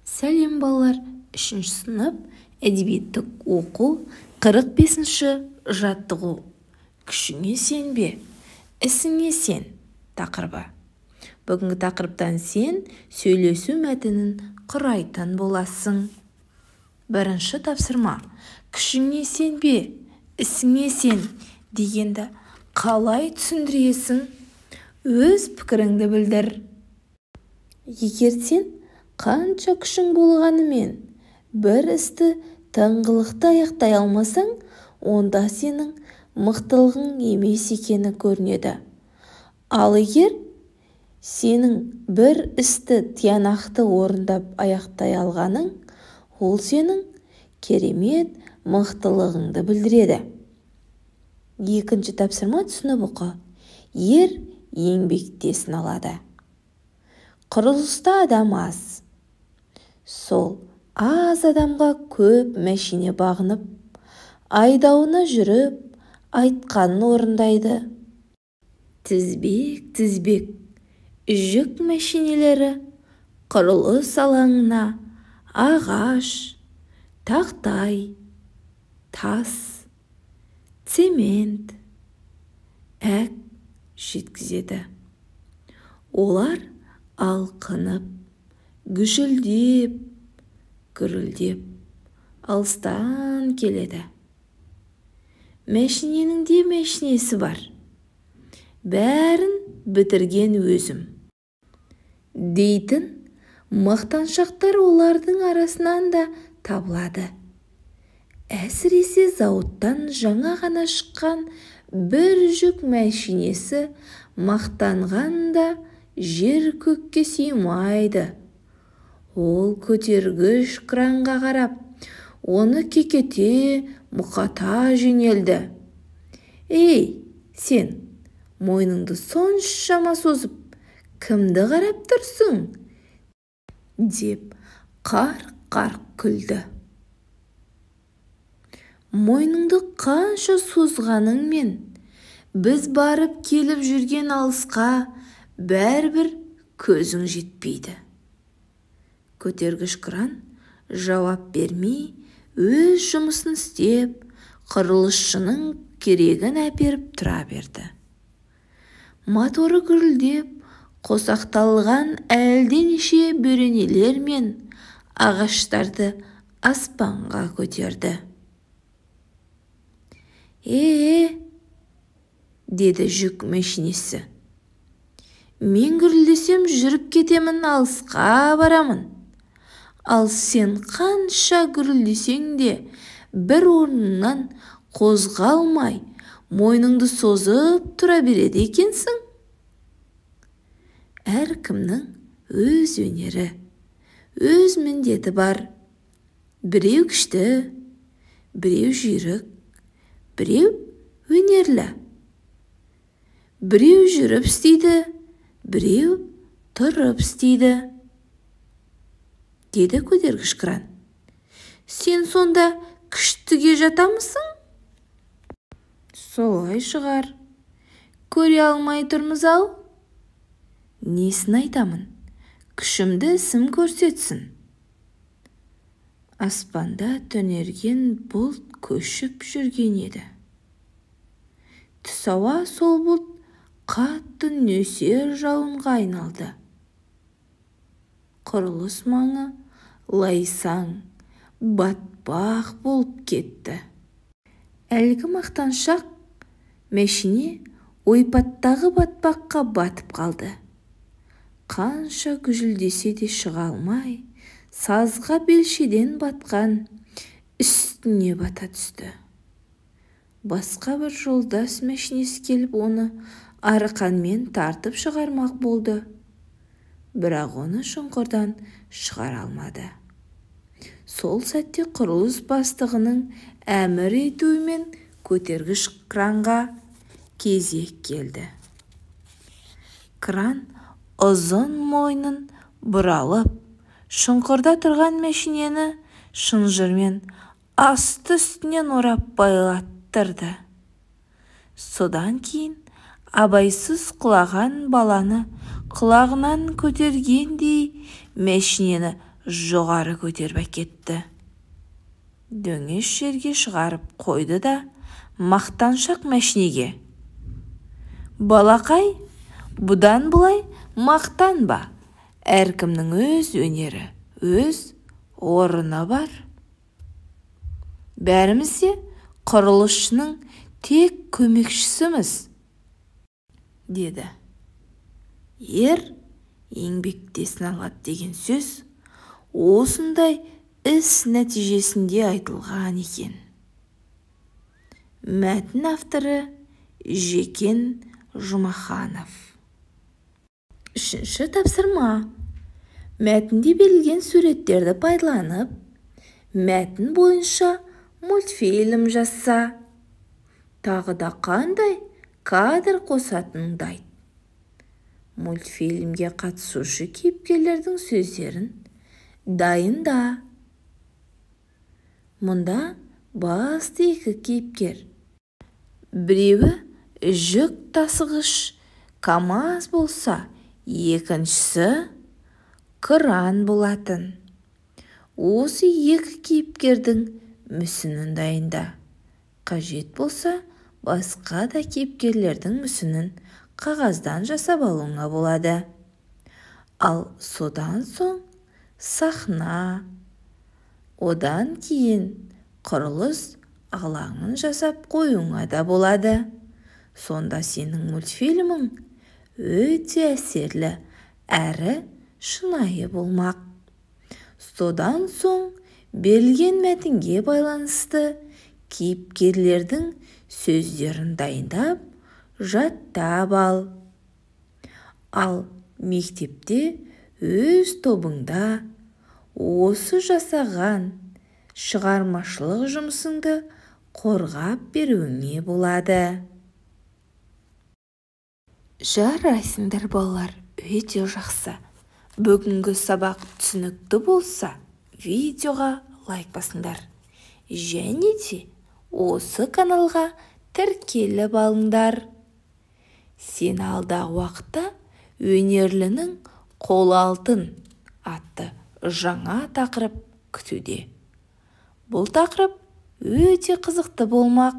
Сәлем, балалар! Үшінші сынып, әдебиеттік оқу, 45-ші жаттығу. «Күшіңе сенбе, ісіңе сен» тақырыбы. Бүгінгі тақырыптан сен сөйлесу мәтінін құрайтын боласың. Бірінші тапсырма. «Күшіңе сенбе, ісіңе сен» дегенді қалай түсіндіресің? Өз пікіріңді білдір. Егер сен қанша күшің болғанымен бір істі тыңғылықты аяқтай алмасаң, онда сенің мықтылығың емес екені көрінеді. Ал егер сенің бір істі тиянақты орындап аяқтай алғаның, ол сенің керемет мықтылығыңды білдіреді. Екінші тапсырма. Түсініп оқы. Ер еңбекте сыналады. Құрылыста адам аз. Сол аз адамға көп мәшине бағынып, айдауына жүріп, айтқанын орындайды. Тізбек-тізбек жүк мәшинелері құрылыс алаңына ағаш, тақтай, тас, цемент, әк жеткізеді. Олар алқынып, гүжілдеп, гүрілдеп алыстан келеді. Мәшиненің де мәшинесі бар. «Бәрін бітірген өзім» дейтін мақтаншақтар олардың арасынан да табылады. Әсіресе зауыттан жаңа ғана шыққан бір жүк мәшинесі мақтанғанда жер көкке сыймайды. Ол көтергіш кранға қарап, оны кекете мұқата жөнелді: «Ей, сен, мойныңды соншама созып, кімді қарап тұрсың?» – деп қарқ-қарқ күлді. «Мойныңды қанша созғаныңмен, біз барып келіп жүрген алысқа бәрібір көзің жетпейді». Көтергіш кран жауап бермей, өз жұмысын істеп, құрылысшының керегін әперіп тұра берді. Моторы гүрілдеп, қосақталған әлденеше бөренелер мен ағаштарды аспанға көтерді. «Е-е, – деді жүк мәшинесі, – мен гүрілдесем, жүріп кетемін, алысқа барамын. Ал сен қанша гүрілдесең де, бір орныңнан қозғалмай, мойныңды созып тұра береді екенсің. Әркімнің өз өнері, өз міндеті бар. Біреу күшті, біреу жүйрік, біреу өнерлі. Біреу жүріп істейді, біреу тұрып істейді», – деді көтергіш кран. «Сен сонда күштіге жатамысың?» «Солай шығар, көре алмай тұрмыз-ау. Несін айтамын, күшімді ісім көрсетсін». Аспанда түнерген бұлт көшіп жүрген еді. Түс ауа сол бұлт қатты нөсер жауынға айналды. Құрылыс маңы лайсаң батпақ болып кетті. Әлгі мақтаншақ мәшине ойпаттағы батпаққа батып қалды. Қанша гүжілдесе де шыға алмай, сазға белшеден батқан үстіне бата түсті. Басқа бір жолдас мәшинесі келіп, оны арқанмен тартып шығармақ болды, бірақ оны шұңқырдан шығара алмады. Сол сәтте құрылыс бастығының әмір етуімен көтергіш кранға кезек келді. Кран ұзын мойнын бұралып, шұңқырда тұрған мәшинені шынжырмен асты-үстінен орап байлаттырды. Содан кейін абайсыз құлаған баланы құлағынан көтергендей, мәшинені жоғары көтеріп әкетті. Дөңес жерге шығарып қойды да мақтаншақ мәшинеге: «Балақай, бұдан былай мақтанба, әркімнің өз өнері, өз орны бар. Бәріміз де құрылысшының тек көмекшісіміз», деді. Ер еңбектесін алады деген сөз осындай іс нәтижесінде айтылған екен. Мәтін авторы Жекен Жұмаханов. Үшінші тапсырма. Мәтінде берілген суреттерді пайдаланып, мәтін бойынша мультфильм жаса. Тағы да қандай кадр қосатыныңды айт. Мультфильмге қатысушы кейіпкерлердің сөздерін дайында. Мұнда басты екі кейіпкер. Біреуі жүк тасығыш КамАЗ болса, екіншісі кран болатын. Осы екі кейіпкердің мүсінін дайында. Қажет болса, басқа да кейіпкерлердің мүсінін қағаздан жасап алуыңа болады. Ал содан соң сахна, одан кейін құрылыс алаңын жасап қоюыңа да болады. Сонда сенің мультфильмің өте әсерлі әрі шынайы болмақ. Содан соң берілген мәтінге байланысты кейіпкерлердің сөздерін дайындап, жаттап ал. Ал мектепте өз тобыңда осы жасаған шығармашылық жұмысыңды қорғап беруіңе болады. Жарайсыңдар, балалар, өте жақсы. Бүгінгі сабақ түсінікті болса, видеоға лайк басыңдар. Және де осы каналға тіркеліп алыңдар. Сені алдағы уақытта өнерлінің қолы алтын атты жаңа тақырып күтуде. Бұл тақырып өте қызықты болмақ.